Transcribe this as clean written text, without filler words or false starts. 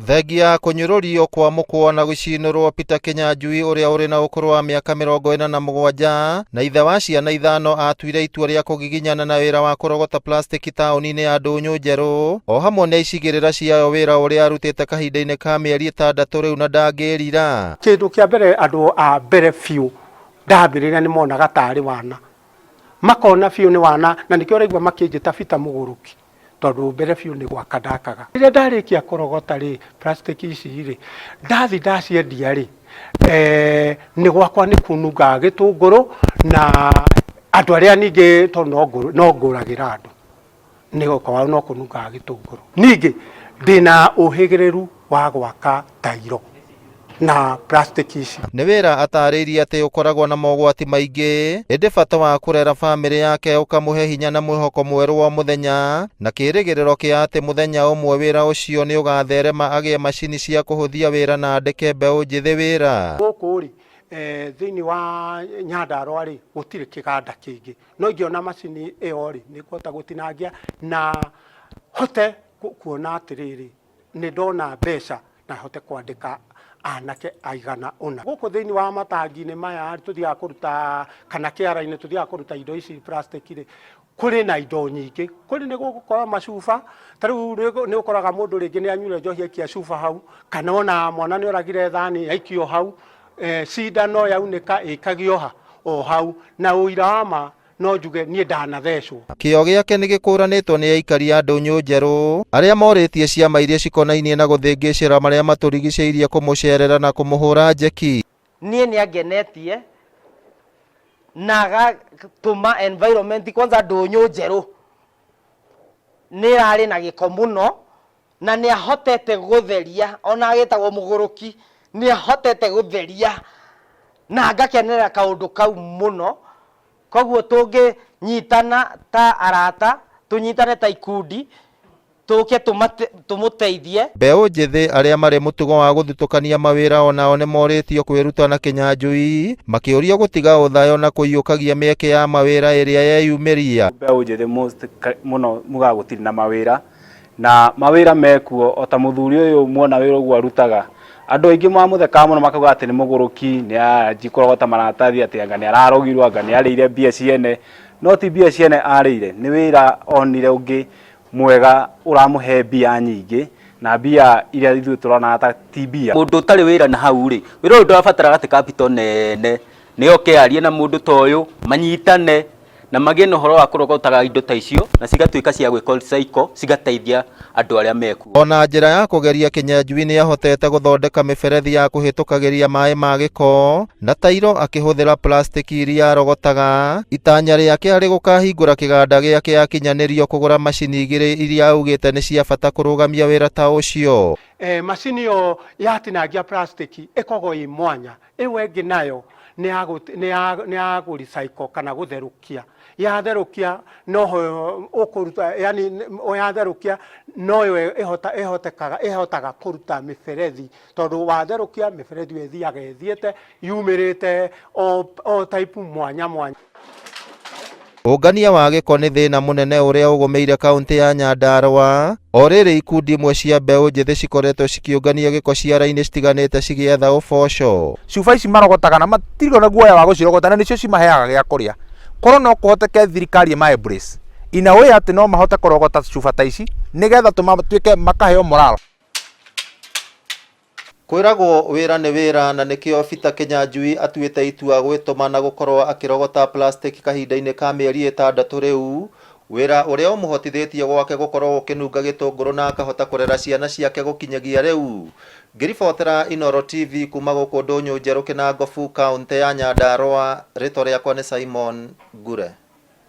Thengia ya kũnyũrũrio, kwamũkwo na gũcinũrwo, Peter Kĩnyanjui ũrĩa ũrĩ na ũkũrũ wa mĩaka 47 na ithe wa ciana ithano atuire itua rĩa kũgiginyana na wĩra wa kũrogota plastiki taũni-inĩ ya Ndũnyũ Njerũ o hamwe na icigĩrĩra ciayo, wĩra ũrĩa arutĩte kahinda-inĩ ka mĩeri 6 rĩu na ndangĩrira. Kĩndũ kĩa mbere, andũ a mbere biũ ndambĩrĩria nĩ monaga tarĩ wana, makona biũ nĩ wana, na nĩkĩo ũraigua makĩnjĩta Peter Mũgũrũki, tondũ mbere biũ nĩ gwaka ndakaga. Rĩrĩa ndarĩkia kũrogota rĩ, plastic ici rĩ, ndathi ndaciendia rĩ, nĩ gwakwa nĩ kunungaga gĩtũngũrũ, na andũ arĩa ningĩ tondũ no ngũragĩra andũ, nĩ kwao no kũnungaga gĩtũngũrũ. Ningĩ ndĩna ũhĩgĩrĩru wa gwaka tairo na plastic ici. Nĩ wĩra atarĩirie atĩ ũkoragwo na mogwati maingĩ, ĩndĩ bata wa kũrera bamĩrĩ yake ũkamũhe hinya na mwĩhoko mwerũ wa mũthenya na kĩĩrĩgĩrĩro kĩa atĩ mũthenya ũmwe wĩra ũcio nĩ ũgatherema, agĩe macini cia kũhũthia wĩra na andĩke mbeũ njĩthĩ wĩra. Gũkũ rĩ, thĩinĩ wa Nyandarũa rĩ, gũtirĩ kĩganda kĩngĩ, no ingĩona macini ĩyo rĩ, nĩ ngũhota gũtinangia na hote kuona atĩrĩrĩ, nĩ ndona mbeca na hote kwandĩka anake aigana ũna. Gũkũ thĩinĩ wa matangi-inĩ maya tũthiaga kũruta, kana kĩara-inĩ tũthiaga kũruta indo ici plastic rĩ, kũrĩ na indo nyingĩ. Kũrĩ nĩ gũgũkorwo macuba, ta rĩu nĩ ũkoraga mũndũ rĩngĩ nĩ anyuire njohi aikia cuba hau, kana ona mwana nĩ oragire thani aikio hau, cindano yaunĩka ĩikagio ha o hau, na ũira wa ma no njuge niĩ ndanathecwo. Kĩo gĩake nĩ gĩkũranĩtwo nĩ aikari a Ndũnyũ Njerũ arĩa morĩtie ciama iria cikonainie na gũthĩngĩcĩra marĩa matũrigicĩirie kũmũcerera na kũmũhũra njeki. Niĩ nĩ angenetie na agatũma environment, kwanza Ndũnyũ Njerũ nĩ ĩrarĩ na gĩko mũno, na nĩ ahotete gũtheria, ona agĩtagwo mũgũrũki, nĩ ahotete gũtheria na ngakenerera kaũndũ kau mũno. Koguo tũngĩnyitana ta arata, tũnyitane ta ikundi, tũke tũmũteithie. Mbeũ njĩthĩ arĩa marĩ mũtugo wa gũthutũkania mawĩra onao nĩ morĩtio kwĩruta na Kĩnyanjui, makĩũrio gũtiga ũthayo na kũiyũkagia mĩeke ya mawĩra ĩrĩa yeyumĩria. Mbeũ njĩthĩ most mũno mugaga gũtirĩ na mawĩra, na mawĩra mekuo o ta mũthuri ũyũ muona wĩra ũguo arutaga. Andũ aingĩ mamũthekaga mũno makauga atĩ nĩ mũgũrũki, nĩ anji kũrogota maratathi, atĩ anga nĩ ararogirwo, anga nĩ arĩire mbia ciene, no ti mbia ciene arĩire, nĩ wĩra onire ũngĩ mwega ũramũhe mbia nyingĩ, na mbia iria ithuĩ tũronaga ta ti mbia. Mũndũ ũtarĩ wĩra na hau rĩ, wĩra ũyũ ndũrabatara atĩ capital nene, nĩ oke arie na mũndũ ta ũyũ, manyitane na magĩe na ũhoro wa kũrogotaga indo ta icio na cigatuĩka cia gwĩka recycle, cigateithia andũ arĩa mekuo. Ona njĩra ya kũgeria, Kĩnyanjui nĩ ahotete gũthondeka mĩberethi ya kũhĩtũkagĩria maĩ ma gĩko na tairo akĩhũthĩra plastiki iria arogotaga. Itanya rĩake arĩ gũkahingũra kĩganda gĩake akinyanĩrio kũgũra macini igĩrĩ iria augĩte nĩ cia bata kũrũgamia wĩra ta ũcio. Macini ĩyo yatinangia plastic ĩkoragwo ĩ mwanya, ĩyo ĩngĩ nayo nĩ ya gũ recycle kana gũtherũkia. Yatherũkia noho ũkũruta, yani yatherũkia noyo ĩhotekaga, ĩhotaga kũruta mĩberethi, tondũ watherũkia mĩberethi ĩyo ĩthiaga ĩthiĩte yumĩrĩte o type mwanya mwanya. Ũngania wa gĩko nĩ thĩna mũnene ũrĩa ũgũmĩire kaũntĩ ya Nyandarũa. O rĩrĩ, ikundi imwe cia mbeũ njĩthĩ cikoretwo cikĩũngania gĩko ciara-inĩ citiganĩte cigĩetha ũboco. Cuba ici marogotaga na matirĩ na guoya wa gũcirogota, na nĩcio cimaheaga gĩa kũrĩa. Korwo no kũhoteke thirikari ĩma embrace in a way atĩ no mahote kũrogota cuba ta ici nĩgetha tũmatuĩke makaheo morale. Kwĩragwo wĩra nĩ wĩra, na nĩkĩo Peter Kĩnyanjui atuĩte itua gwĩtũma na gũkorwo akĩrogota plastic kahinda-inĩ ka mĩeri 6 rĩu, wĩra ũrĩa ũmũhotithĩtie gwake gũkorwo gũkĩnunga gĩtũngũrũ na akahota kũrera ciana ciake gũkinyagia rĩu. Ngĩribotera Inooro TV kuma gũkũ Ndũnyũ Njerũ Kĩnangobu, kaũntĩ ya Nyandarũa, rĩtwa rĩakwa nĩ Simon Ngure.